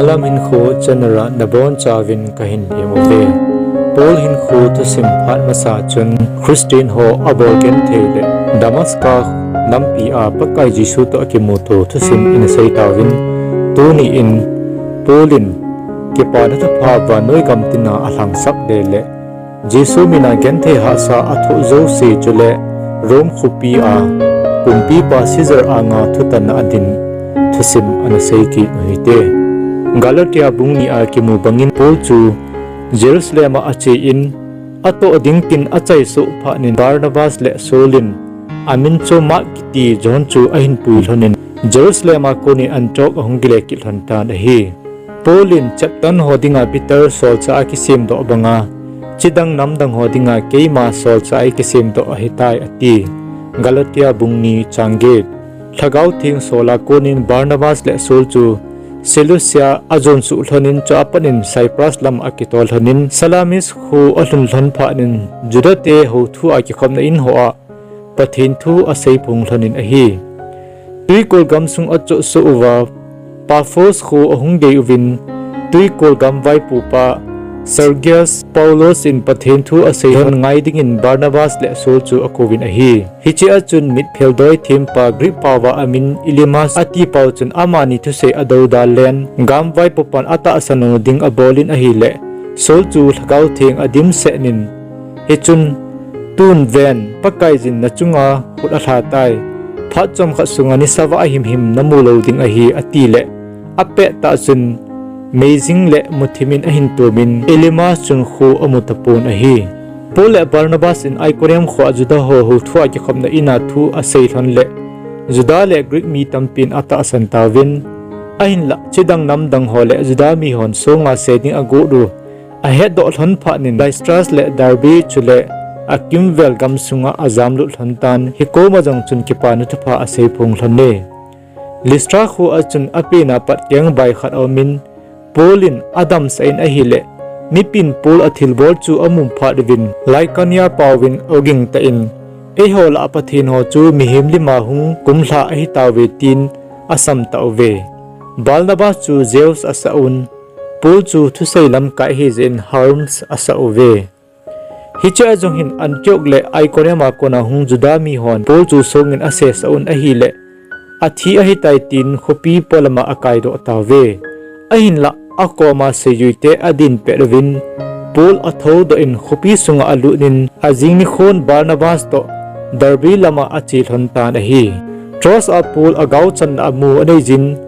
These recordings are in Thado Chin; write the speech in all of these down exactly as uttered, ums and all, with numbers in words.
Alam hinkho channel a nabonchauvin kahin lem uve. Paul hinkho thusim phat masa chun Christian ho abol genthei le Damascus lampi a Pakai Jesu toh akimuto thusim ina sei tauvin, tuni in Paul in kipana thupha vannoi gam tina alhangsap le le Jesu mina genthei hahsa athoh jouse chule Rome khopi a kumpipa Caesar anga thutanna adin thusim ana sei kit u hite. Galatia bung ni a kimu bangin Paul chu Jerusalem a ache in, atoh ding tin achaisoh phat in Barnabas le Saul in amin chu Mark kiti John chu ahin pui lhonin Jerusalem a konin Antioch ahung kile kit lhon tan ahi. Paul in cheptan ho dinga Peter solchah a kisemdoh banga, chidang namdang ho dinga keima solchah a kisemdoh ahitai ati. Galatia bung ni chang get. Lhagao Theng sol a konin Barnabas le Saul chu Seleucia ajonsuh lhonin chua pat in Cyprus lam akitol lhonin Salamis kho alhun lhon phat in Juda te houthu a kikhopna in ho a Pathen thu asei phong lhonin ahi. Twikol gamsung achohsoh uva Paphos kho ahung gei uvin, Twikol gam vaipopa Sergius Paulus in Pathen thu asei lhon ngai dingin Barnabas le Saul chu akouvin ahi. Hiche a chun mitphel doi thempa Greek paova amin Elymas atipau chun amani thusei adoudal len, gam vaipopan atahsan lona ding abolin ahile, Saul chu Lhagao Theng adimset in, hichun, tun ven, Pakaiyin nachunga khut alhatai, phat chomkhat sunga nisa vah himhim namu lou ding ahi, atile, apettah chun, meijing le muthimin ahin tomin, Elymas chun kho amu tapon ahi. Paul le Barnabas in Iconium khoa Juda ho houthu a kikhopna ina thu asei lhon le, Juda le Greek mi tampin atahsan tauvin, ahinla chidang namdang ho le Juda mihon songa sei ding agot u ahetdoh lhon phat in Lystra le Derbe chule akimvel gamsunga ajamlut lhon tan, hikoma jong chun kipana thupha asei phong lhone. Lystra khoa chun apena pat kengbai khat aumin, Paul in adamsah in ahile, mipin Paul athilbol chu amu phat uvin, Lycaonia paovin aging tah in, eiho lah a pathen ho chu mihem lima hung kumlha ahitauve tin asam tauve. Barnabas chu Zeus asah un, Paul chu thusei lamkai ahijeh in Hermes asah uve. Hichea jong hin Antioch le Iconium a kona hung Juda mihon Paul chu songin asesah un ahile, athi ahitai tin khopi polama akaidoh tauve. Ahinlah akoma seijuite adin pet uvin, Paul athoudoh in khopi sunga alutnin, ajing nikhon Barnabas toh Derbe lama ache lhon tan ahi. Troas a Paul agaochanna amu aneijin,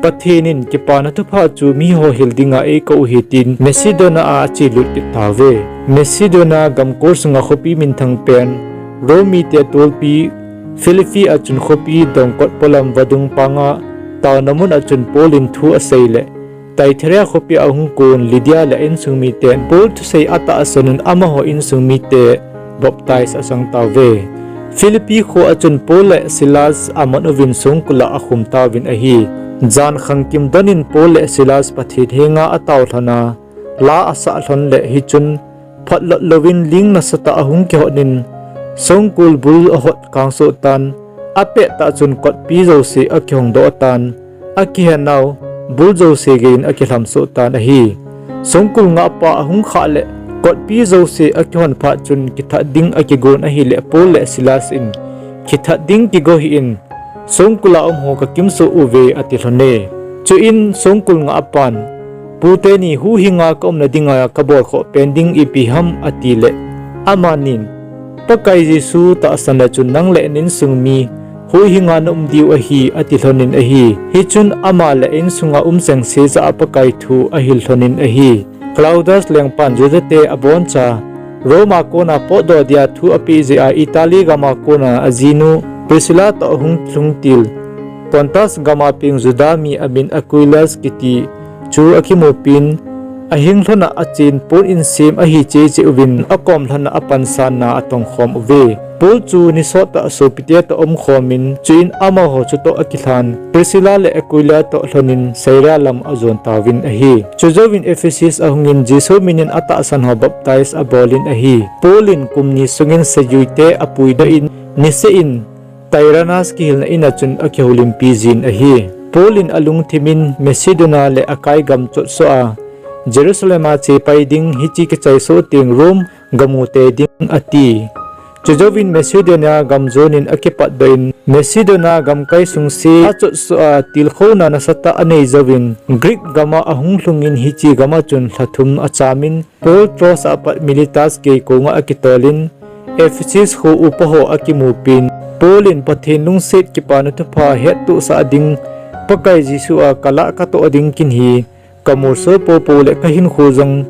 Pathen in kipana thupha chu miho hil dinga eikou u ahi tin Macedonia a achelut kit tauve. Macedonia gamkol sunga khopi minthang pen, Rome mite tolpi, Philippi a chun khopi dongkot polam vadung panga taona mun a chun Paul in thu aseile, Thyatira khopia ahung kon Lydia le a insung miten Paul thusei atahsan un amaho insung mite baptize asang tauve. Philippi khoa chun Paul le Silas aman uvin songkula akhum tauvin ahi. Jan khangkim donin Paul le Silas Pathen henga atao lhona, la asah lhon le hichun phatlot louvin ling nasatah ahung kihotnin, songkul bul ahot kangsoh tan, apettah chun kotpi jouse akihongdoh tan, akihenau bul jouse geiyin akilhamsoh tan ahi. Songkul ngahpa ahung khah le kotpi jouse akihon phat chun kithat ding akigon ahile Paul le Silas in, kithat ding kigo hih in, songkula umho kakimsoh uve ati lhone. Chuin songkul ngahpan, Pu teni huhhinga kaumna dinga kabolkhoh pen ding ipi ham atile, amanin, Pakai Jesu tahsan le chun nang le na insung mi huhhinga naum diu ahi ati lhonin ahi. Hichun ama le insunga um chengse jeh a Pakai thu ahil lhonin ahi. Claudius lengpan Judate aboncha Rome a kona potdoh dia thu apeh jeh a Italy gama kona ajinu Priscilla toh ahung lhungtil Pontus gama peng Juda mi amin Aquila kiti chu akimupin, ahing lhona achen Paul insem ahi cheh cheh uvin akom lhona apansanna atongkhom uve. Paul chu nisottah sopite toh umkhomin, chuin amaho chutoh akilhan Priscilla le Aquila toh lhonin Syria lam ajon tauvin ahi. Chujouvin Ephesus ahungin Jesu minin atahsan ho baptize abolin ahi. Paul in kum ni sungin seijuite apuidoh in, niseh in Tyrannus kihilna ina chun akihoulimpi jin ahi. Paul in alungthimin Macedonia le Achaia gam chotsoh a, Jerusalem a chepai ding, hiche kichaisoh teng Rome gam u tei ding ati. Chujouvin Macedonia gam jonin akipatdoh in, Macedonia gamkai sungse achotsoh a, tilkhouna nasatah anei jouvin, Greek gam a ahung lhungin hiche gam a chun lha thum achamin, Paul Troas a pat Miletus gei konga akitolin, Ephesus kho upa ho akimupin, Paul in Pathen lungset kipana thupha hettohsah ding, Pakai Jesu a kalah katoh ding kin hi, kamolso poupou le kahinkho jong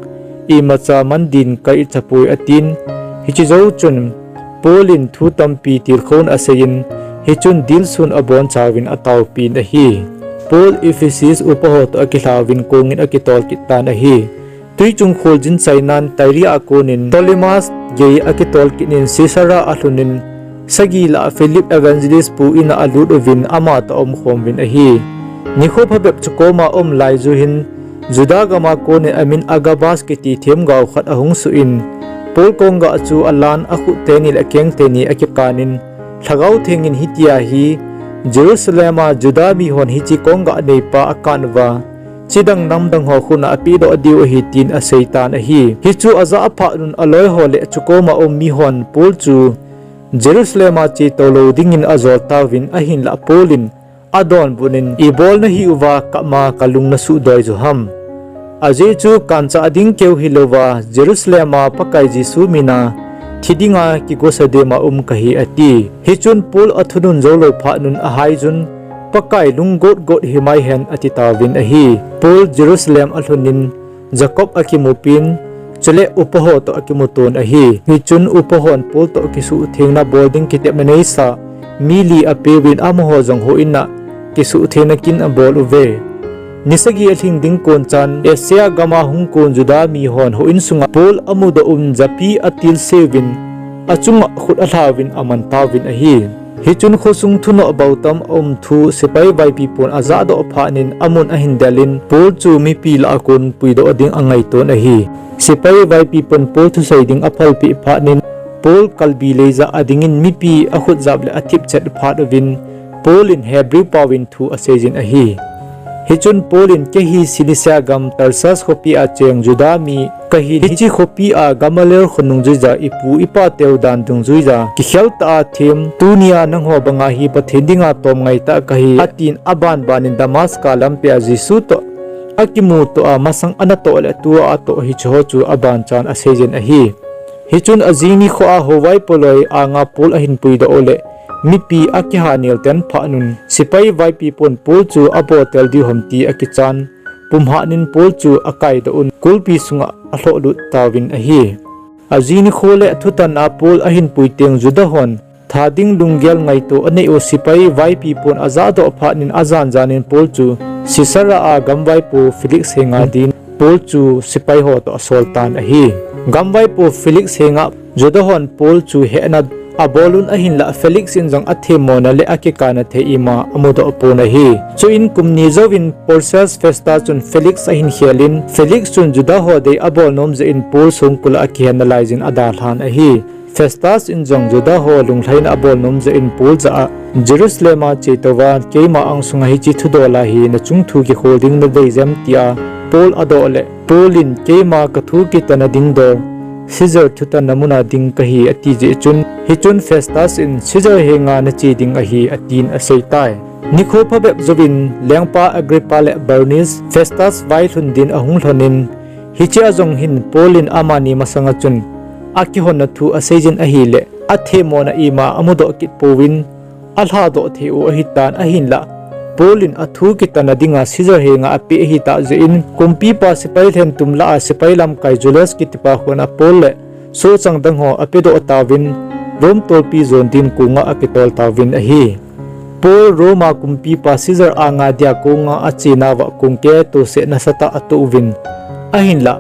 imacha man din ka ichapoi atin, hiche jou chun Paul in thu tampi tilkhouna aseiyin, hichun dilsun abonchauvin ataopin ahi. Paul Ephesus upa ho toh akilhauvin kongin akitol kit tan ahi. Tuichung kholjin chainan Tyre a konin Ptolemais gei akitol kit in Caesarea alhunin, sagi lah a Philip Evangelist pu in a alut uvin amatoh aumkhomuvin ahi. Nikho phabep chukoma aum laiju hin, Juda gam a konin amin Agabus kiti themgao khat ahung suh in, Paul kongah chu alan akhut teni le akeng teni akikanin, Lhagao Theng in hitia hi, Jerusalem a Juda mihon hiche kongah neipa akan uva, chidang namdang ho khut a apehdoh diu ahi tin aseitan ahi. Hichu ajah phatnun aloiho le chukoma um mihon Paul chu Jerusalem a chetou lou dingin ajoltauvin ahinlah Paul in adonbutnin, ipi bol nahiuva keima kalung nasuhdoi u ham? Ajeh chu kanchah ding keu hilouva Jerusalem a Pakai Jesu mina thi dinga kigosa dema um kahi ati. Hichun Paul athunun joulou phatnun ahaiyun, Pakai lung gotgot himai hen atitauvin ahi. Paul Jerusalem alhunin, Jacob akimupin, chule upa ho toh akimuton ahi. Hichun upa hon Paul toh kisuhthengna bol ding kitepna neisa mi li apeuvin amaho jong houin a kisuhthengna kin abol uve. Ni sagi alhing ding konchan Asia gam a hung kon Juda mihon houin sunga Paul amudoh un japi atilseuvin, achunga khut alhauvin amantauvin ahi. Hichun khosung thunoh bautam aum thu sepai vaipipon ajahdoh phatnin amun ahin delin Paul chu mipi lah a kon puidoh ding angaiton ahi. Sepai vaipipon Paul thusei ding aphalpeh phatnin Paul kalbi leija adingin mipi akhutjap le athipchet phat uvin Paul in Hebrew paovin thu aseijin ahi. Hichun Paul in kei hi Cilicia gam Tarsus khopi a cheng Juda mi kahin, hiche khopi a Gamaliel khonungjuija ipu ipateu dan dungjuija kikhel tah a them, tunia nangho banga hi Pathen dinga tomngai tah kahi, atin abanbanin Damascus lampi a Jesu toh akimutoh a masang anatoh le tua atoh hicheho chu abanchan aseijin ahi. Hichun ajing nikho a hovaipo loi anga Paul ahin puidoh uleh mipi akihanel ten phatnun sepai vaipipon Paul chu abol tel diu ham ti akichan, pumhatnin Paul chu akaidoh un kulpi sunga alhohlut tauvin ahi. Ajing nikho le thutan a Paul ahin puiteng Juda hon tha ding lunggel ngaito anei u sepai vaipipon ajahdoh phatnin ajanjanin Paul chu Caesarea a gamvaipo Felix henga din Paul chu sepaiho toh asoltan ahi. Gamvaipo Felix henga Juda hon Paul chu hehna abolun ahinlah Felix in jong athemmona le akikana thei ima amudoh pon ahi. Chuin kum ni jouvin Porcius Festus chun Felix ahin khelin, Felix chun Juda ho dei abolnom jeh in Paul songkul a akihenna laijin adalhan ahi. Festus in jong Juda ho lunglhaina abolnom jeh in Paul jah a, Jerusalem a chetouva keima angsunga hiche thudola hi nachung thu kikhol ding nadei jem tia Paul adoh leh, Paul in keima kathu kitana ding dol Caesar thutanna muna ding kahi ati jeh chun, hichun Festus in Caesar henga nache ding ahi atin aseitai. Nikho phabep jouvin lengpa Agrippa le Bernice Festus vailhun din ahung lhonin, hichea jong hin Paul in amani masanga chun akihonna thu aseijin ahileh, athemmona ima amudoh kit pouvin, alhadoh thei u ahitan ahinlah, Paul in athu kitana dinga Caesar henga apeh ahitah jeh in, kumpipa sepai lhentum lah a sepai lamkai Julius kitipa khut a Paul le sohchang dangho apedoh tauvin, Rome tolpi jon din konga akitol tauvin ahi. Paul Rome a kumpipa Caesar anga dia konga achenauva kongke tohseh nasatah atoh uvin, ahinlah,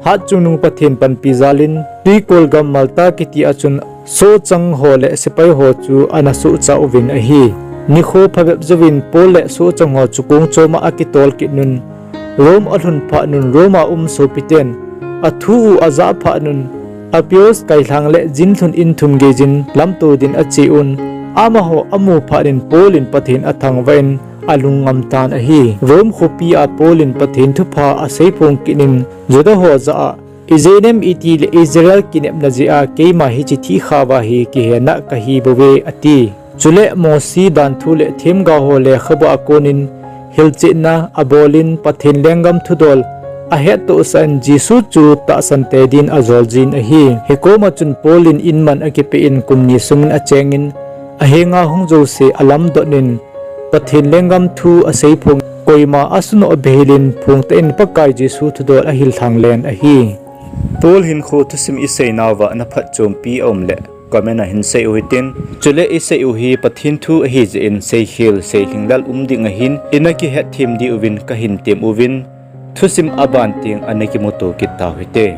hatchungnung Pathen panpi jalin, twikol gam Malta kiti a chun sohchang ho le sepai ho chu ana sohcha uvin ahi. Nikho phabep jouvin Paul le sohchang ho chu kong choma akitol kitnun, Rome alhun phatnun Rome a um sopiten athu u ajah phatnun, Appius kailhang le jinlhun in thum geijin lamto din ache un, amaho amu phatnin Paul in Pathen athangvah in, alung ngam tan ahi. Rome khopi a Paul in Pathen thupha asei phong kit in Juda ho jah a, ijeh inem itile Israel kinepna jeh a keima hiche thihkhao a hi kihenna kahi bouve ati. Chule Mosi danthu le themgao ho lekhabu a konin hilchetna abol in Pathen lenggam thudol ahet tohsah in Jesu chu tahsan te din ajol jin ahi. Hikoma chun Paul in in man akipeh in kum ni sungin achengin ahenga hung jouse alamdot in Pathen lenggam thu asei phong, koima asunoh behel in phongtah in Pakai Jesu thudol ahil lhang len ahi. Paul hinkho thusim iseinauva na phatchompi aum le comment a hin sei u hitin. Chule isei u hi Pathen thu ahijeh in seikhel seilhinglel um ding ahin, ina kihetthem diuvin kahin tem uvin, thusim aban teng ana kimuto kit tau hite.